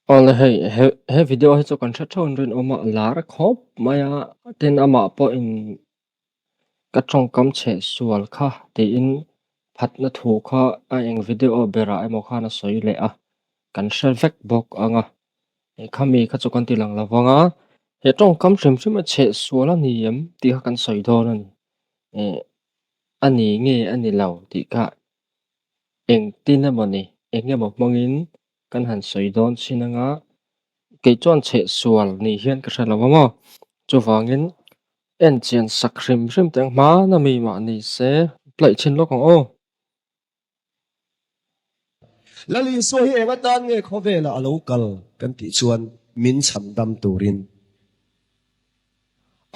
Awle hei he he video hi chu kan hre theuh in rinawm a lar khawp mai a tin amah pawhin ka tawngkam chheh sual kha tiin phatna thu kha a eng video berah emaw khan a sawi leh a kan hre vek bawk ang a khami kha chu kan ti lang lo vang a he tawngkam hrim hrim a chheh sual a ni em tih kha kan sawi dawn a ni eh a ni nge a ni lo tih kha engtin emaw ni eng emaw hmangin kan han sawi dawn chin anga kei chuan chheh sual nih hian ka hre lo a maw chuvangin en chian sak hrim hrim teh ang hmana mi mah ni se plaih chhin lawk ang aw. Lal Isua hi eng atan nge khawvelah a lo kal kan tih chuan min chhandam turin.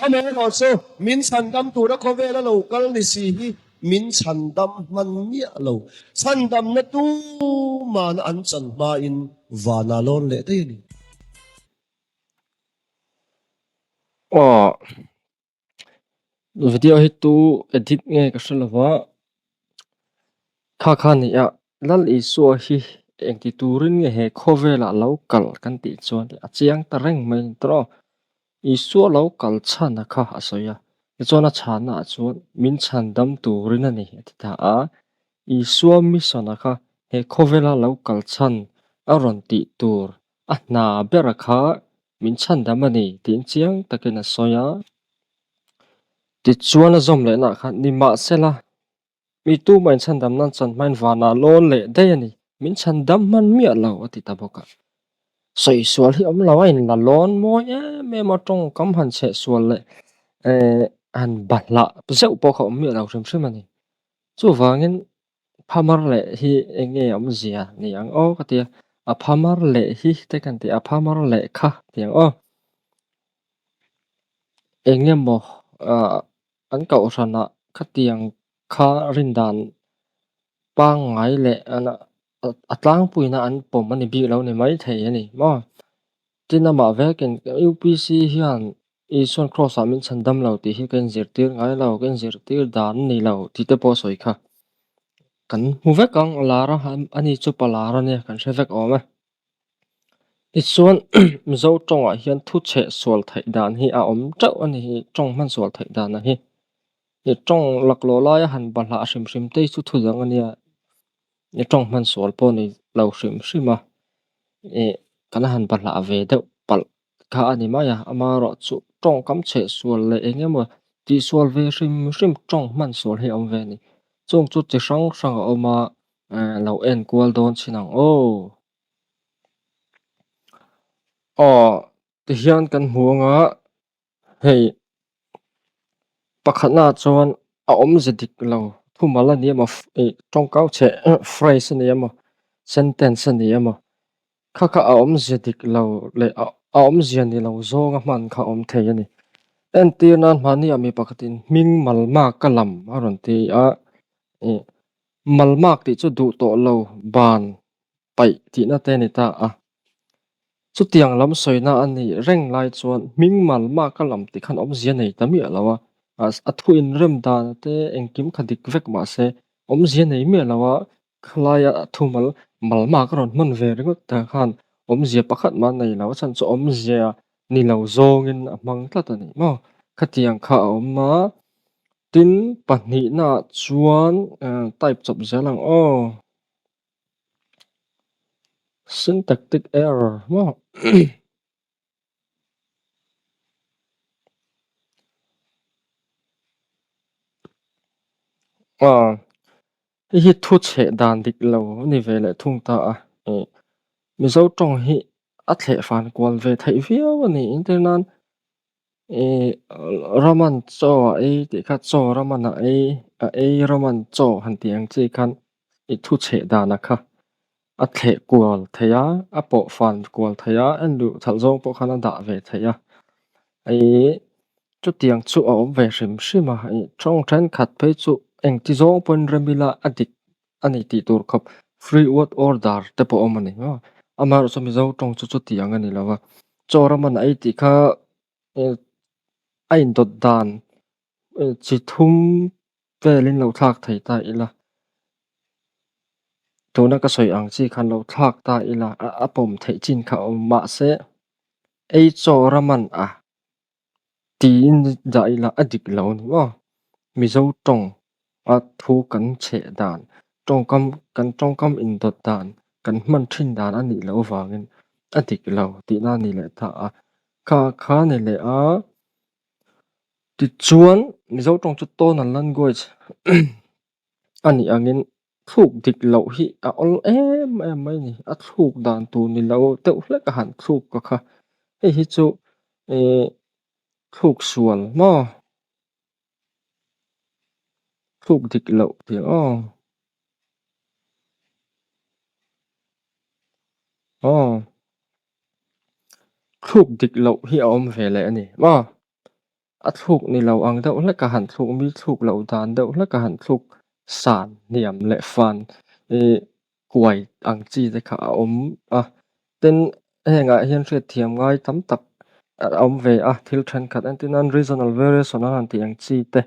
Amaherawhchu, min chhandam tura khawvela lo kal ni si hi min chhandam hman miah lo. Chhandamna tumana an chan hmain vana lawn leh daih a ni. Aw, video hi tu edit nge ka hre lova, kha kha ni a, Lal Isua hi engti turin nge he khawvelah lo kal kan tih chuan a chiang ta reng mai a ni tawh. Isua lo kal chhan a kha a sawi a, tichuan a chhanna ah chuan min chhan dam turin a ni a ti ta a. Isua mission a kha he khawvela lo kal chhan a rawn tih tur a hna ber a kha min chhan dam a ni tiin chiang takin a sawi a. Tichuan a zawm lehna ah khan nimahsela Mi tumah in chhandam nan chan hmain vanah lawn leh daih a ni. Min chhandam hman miah lo a ti ta bawk a. Sawi sual hi awm lo a in la lawn mawi em em a tawngkam han chheh sual leh eh han bahlah zeuh pawh kha awm miah lo hrim hrim a ni. Chuvangin phamar leh hi eng nge awmzia ni ang aw ka ti a, a phamar leh hi te kan ti a, phamar leh kha ti ang aw. Eng emaw ah An kohhranah khatiang kha rindan pangngai leh a tlangpuina an pawm a ni bik lo ni maithei a ni maw? Tin amah vekin UPC hian Isuan Kraws-ah min chhan dam lo tih hi ka inzirtir ngai lo, ka inzirtir dan a ni lo tih te pawh a sawi kha. Kan hmu vek ang a lar a, ani chu pa lar a nia kan hre vek awm e. Tichuan Mizo tawngah hian thu chheh sual theih dan hi a awm teuh a ni hi, tawng hman sual theih dan a hi. I tawng laklawh laia han bahlah hrim hrim te hi chu thu dang a nia, i tawng hman sual pawh ni lo hrim hrim a, ih kan han bahlah ve deuh palh kha a ni mai a, amaherawhchu tawngkam chheh sual leh eng emaw tihsual ve hrim hrim tawng hman sual hi a awm ve a ni. Chung chu chi hrang hrang a awm a, lo en kual dawn chin ang aw. Aw tihian kan hmu anga hei pakhatna ah chuan a awmze dik lo thumal a ni emaw ih tawngkau chheh phrase a ni emaw sentence a ni emaw kha kha a awmze dik lo leh a awmzia ni lo zawnga hman kha a awm thei a ni. Entir nan mahni ah mi pakhatin hming malmak a lam a rawn ti a ih Malmak tih chu duh tawh lo ban paih tihna te a ni ta a. Chutiang lam sawina a nih reng lai chuan hming malmak a lam tih khan awmzia nei ta miah lo a, a thu inrem dan te engkim kha dik vek mah se awmzia nei miah lo a, khalaia a thumal malmak a rawn hman ve ringawt ta khan awmzia pakhat mah a nei lo a chhan chu awmzia ni lo zawngin a hmang tlat a ni maw. Khatiang kha a awm a. Tin, pahnihnaah chuan type chawp zel ang aw. Syntactic error maw. Aw, hei hi thu chheh dan dik lo a ni ve leh thung ta a. Mizo tawng hi a thleh fan kual ve theih viau a ni. Entirnan Ih Roman chaw a ei tih kha chaw Roman a ei a ei Roman chaw han tih ang chi khan i thu chheh dan a kha a thleh kual thei a a pawh fan kual thei a en duh thalh zawng pawh khan a dah ve thei a ih chutiang chu a awm ve hrim hrim a ih tawng thenkhat phei chu engti zawng pawhin rem ila a dik a ni tih tur khawp free word order te pawh a awm a ni maw amaherawhchu Mizo tawng chu chutiang a ni lo a chaw Roman a ei tih kha a indawt dan chi thum velin lo thlak thei ta ila. Tuna ka sawi ang chi khan lo thlak ta ila a pawm theih chin kha a awm. Mahse, ei chaw raman a tiin dah ila a dik lo a ni maw? Mizo tawng a thu kan chheh dan, tawngkam kan tawngkam indawt dan, kan hman thin dan a nih loh avangin a dik lo tihna a ni leh ta a. Kha kha a ni leh a. Tichuan, Mizo tawng chu tonal language a nih angin thluk dik loh hi a awl em em mai a ni. A thluk dan tur ni lo deuh hlek a han thluk ka kha. Hei hi chu ih thluk sual maw? Thluk dik loh tih aw. Aw. Thluk dik loh hi a awm ve leh a ni maw? A thluk ni lo ang deuh hlek a han thluk, mi thluk loh dan deuh hlek a han thluk san hniam leh fan ih kuai ang chi te kha a awm a. Tin, hengah hian hriatthiam ngai tam tak a awm ve a, thil thenkhat entir nan regional variation an han tih ang chi te,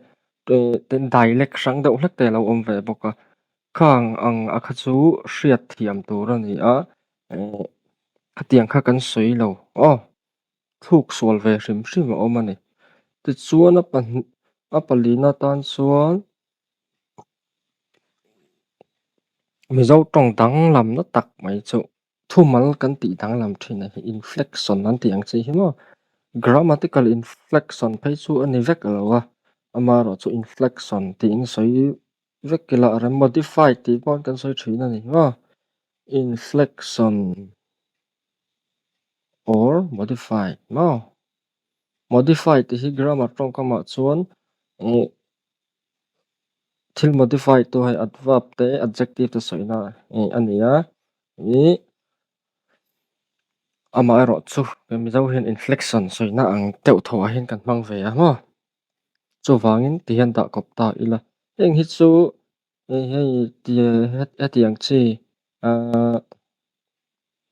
tin dialect hrang deuh hlek te a lo awm ve bawk a. Khang ang a kha chu hriatthiam tur a ni a, khatiang kha kan sawi lo aw. Thluk sual ve hrim hrim a awm a ni. Tichuan a pahnih a palina tan chuan Mizo tawng danglamna tak mai chu thumal kan tih danglam thin a hi inflection an tih ang chi hi maw grammatical inflection phei chu a ni vek lo a amaherawhchu inflection tiin sawi vek ila a rem modified tih pawh kan sawi thin a ni maw inflection. Or modified maw? Modified tih hi grammar tawngkamah chuan ih thil modified tu hei adverb te adjective te sawina ih a ni a ih amaherawh chu Mizo hian inflection sawina ang deuh tho ah hian kan hmang ve a maw? Chuvangin ti hian dah kawp ta ila heng hi chu hei hei hetiang chi ahh.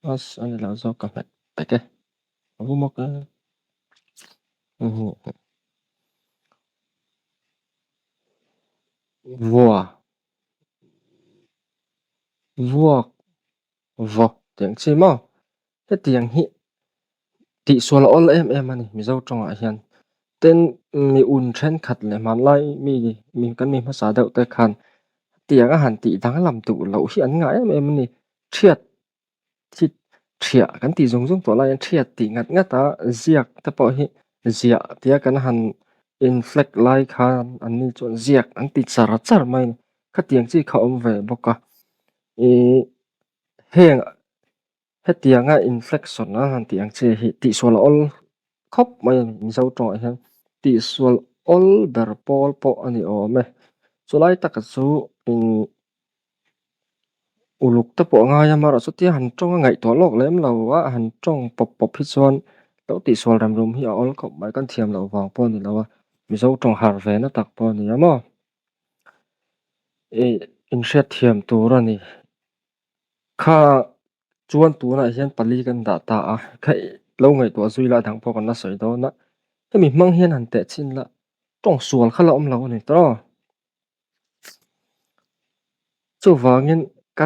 Bus a ni lo zawk ka hmet pek e a vu mawk e vua vuak vaw tih ang chi maw hetiang hi tihsual a awl em em a ni Mizo tawngah hian tin mi un thenkhat leh hmanlai mi kan mi hmasa deuh te khan hetiang a han tih danglam duh loh hi an ngah em em a ni. Thiat thi thiah kan tih zung zung tawh lai hian thiat tih ngat ngat a ziak te pawh hi ziah tia kan han inflect lai khan an ni chuan ziak an ti char char mai a ni. Khatiang chi kha a awm ve bawk a ih heng hetianga inflection a han tih ang chi hi tihsual a awl khawp mai a ni Mizo tawngah hian tihsual awl ber pawl pawh a ni awm e. Chulai taka chu ih. Uluk te pawh a ngai a amaherawh chutia han tawng a ngaihtuah lawk lem lo a han tawng pawp pawp hi chuan lo tihsual rem rum hi a awl khawp mai kan thiam loh vang pawh a ni lo a Mizo tawng har ve na tak pawh a ni a maw ih inhriatthiam tur a ni kha chuan tunah hian pali kan dah ta a kha lo ngaihtuah zui la a dang pawh kan la sawi dawn a hemi hmang hian han teh chhin la tawng sual kha la awm lo a ni tawh. Chuvangin ka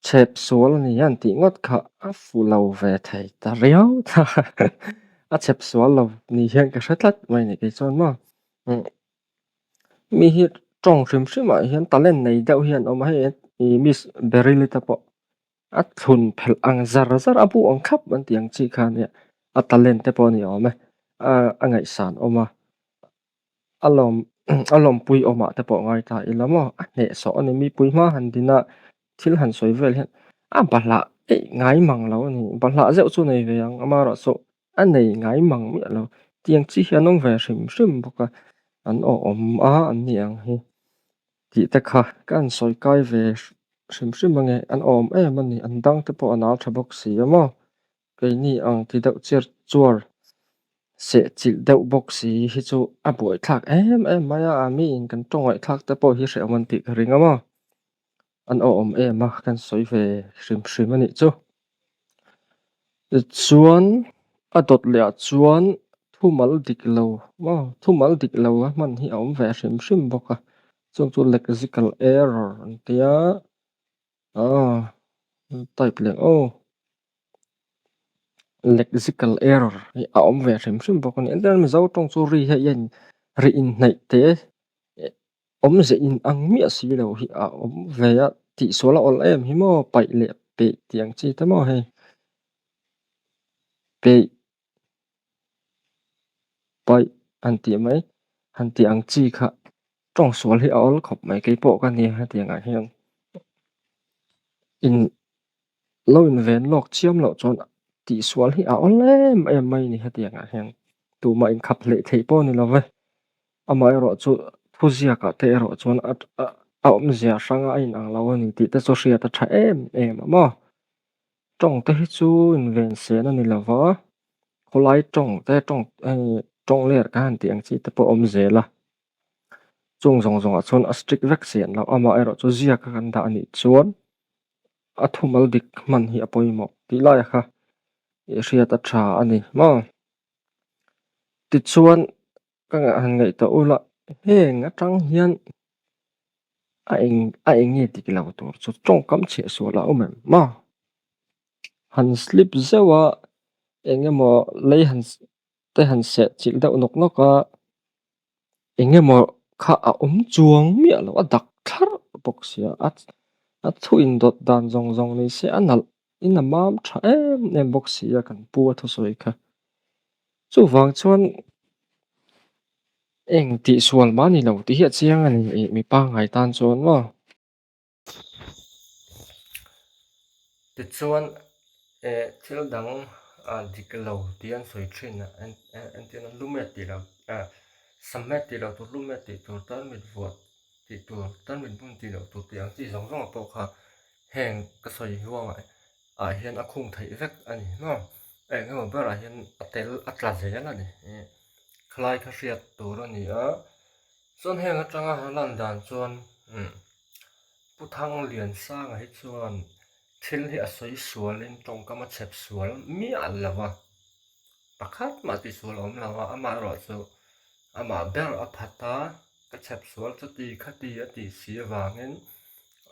chhep sual a ni an tih ngawt kha a fu lo ve thei ta riau ta a chhep sual lo ni hian ka hre tlat mai ni kei chuan maw mi hi tawng hrim hrim ah hian talent nei deuh hi an awm a hei ih miss Beryl te pawh a thlun phelh ang zar zar a bu ang thlap an tih ang chi kha ania a talent te pawh a ni awm e a ngaihsan awm a. A lawm a lawmpui awmah te pawh ngai ta ila maw a hnehsawh a ni mipui hma han din a thil han sawi vel hian a bahlah eih ngai mang lo a ni bahlah zeuh chu nei ve ang amaherawh chu a nei ngai mang miah lo tiang chi hi an awm ve hrim hrim bawk a an awm a an ni ang hi tih te kha ka han sawi kai ve hrim hrim ange an awm em a ni an dang te pawh a nal tha bawk si a maw. Keini ang ti deuh chiar chuar seh chilh deuh bawk si hi chu a buaithlak em em mai a, miin kan tawngaihthlak te pawh hi hrehawm an tih ka ring a maw? An awhawm em a, kan sawi ve hrim hrim a nih chu. Tichuan a dawt leh ah chuan thumal dik lo maw thumal dik lo a hman hi a awm ve hrim hrim bawk a, chung chu lexical error an tia. Aw type leh aw lexical error hi a awm ve hrim hrim bawk a ni. Entirna Mizo tawng chu ri hi a in ri inhnaih te awmze in ang miah si lo hi a awm ve a, tihsual a awlh em hi maw paih leh peih tih ang chi te maw hei peih paih han tih mai han tih ang chi kha tawng sual hi a awl khawp mai keipawh ka nia hetiang ah hian in lo inven lawk chiam loh chuan tihsual hi a awl em em mai a ni hetiang ah hian tumah inkhap hleih theih pawh a ni lo ve amaherawh chu thuziak ah te erawh chuan a a awmzia hranga a inang lo a ni tih te chu hriat a tha em em a maw. Tawng te hi chu inven sen a ni lo va, khawlai tawng te tawng hei tawng ler ka han tih ang chi te pawh a awm zel a, chung zawng zawngah chuan a strict vek sian loh amaherawh chu ziak a kan dah a nih chuan a thumal dik hman hi a pawimawh tih lai kha i hriat a tha a ni maw. Tichuan ka han ngaihtuah ula heng atang hian a eng a eng nge dik lo tur chu tawngkam chhiah sual a awm em maw? Han slip zeuh a eng emaw lei han te han seh chilh deuh nawk nawk a eng emaw kha a awm chuang miah lo a dak thlarh bawk sia a a thu indawt dan zawng zawng ni se a nalh in a mam tha em em bawk si a kan pu a thusawi kha. Chuvang chuan eng tihsual mah ni lo tih hi a chiang a ni ih mi pangngai tan chuan maw. Tichuan eh thil dang ah dik lo tih an sawi thin a entirna lumet tih loh ah samet tih loh tur lumet tih tur tarmit vuah tih tur tarmit bun tih loh tur tih ang chi zawng zawng ah pawh kha heng ka sawi huangah ah hian a khung theih vek a ni maw eng emaw berah hian a tel a tla zel a ni ih khalai kha hriat tur a ni a chuan heng atanga a lan dan chuan umm Pu Thangliansanga hi chuan thil hi a sawi sualin tawngkam a chhep sual miah lo a pakhat mah tihsual a awm lo a amaherawhchu amah ber a phat a ka chhep sual chuti khati a tih si avangin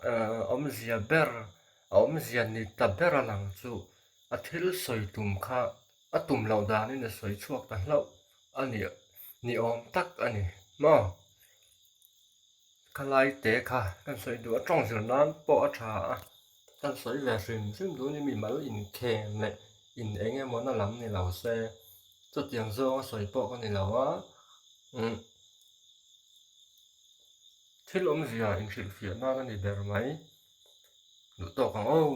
ahh awmzia ber A awmzia ni ta ber a lang chu a thil sawi tum kha a tum loh danin a sawi chhuak ta hlauh a ni ni awm tak a ni maw? Khalai te kha kan sawi duh a tawng zir nan pawh a tha a, kan sawi ve hrim hrim duh a ni mi mal inkhem leh in eng emaw na lam ni lo se chutiang zawnga sawi pawh ka ni lo a umm thil awmzia inhrilhfiah nan a ni ber mai. Duh tawk ang aw.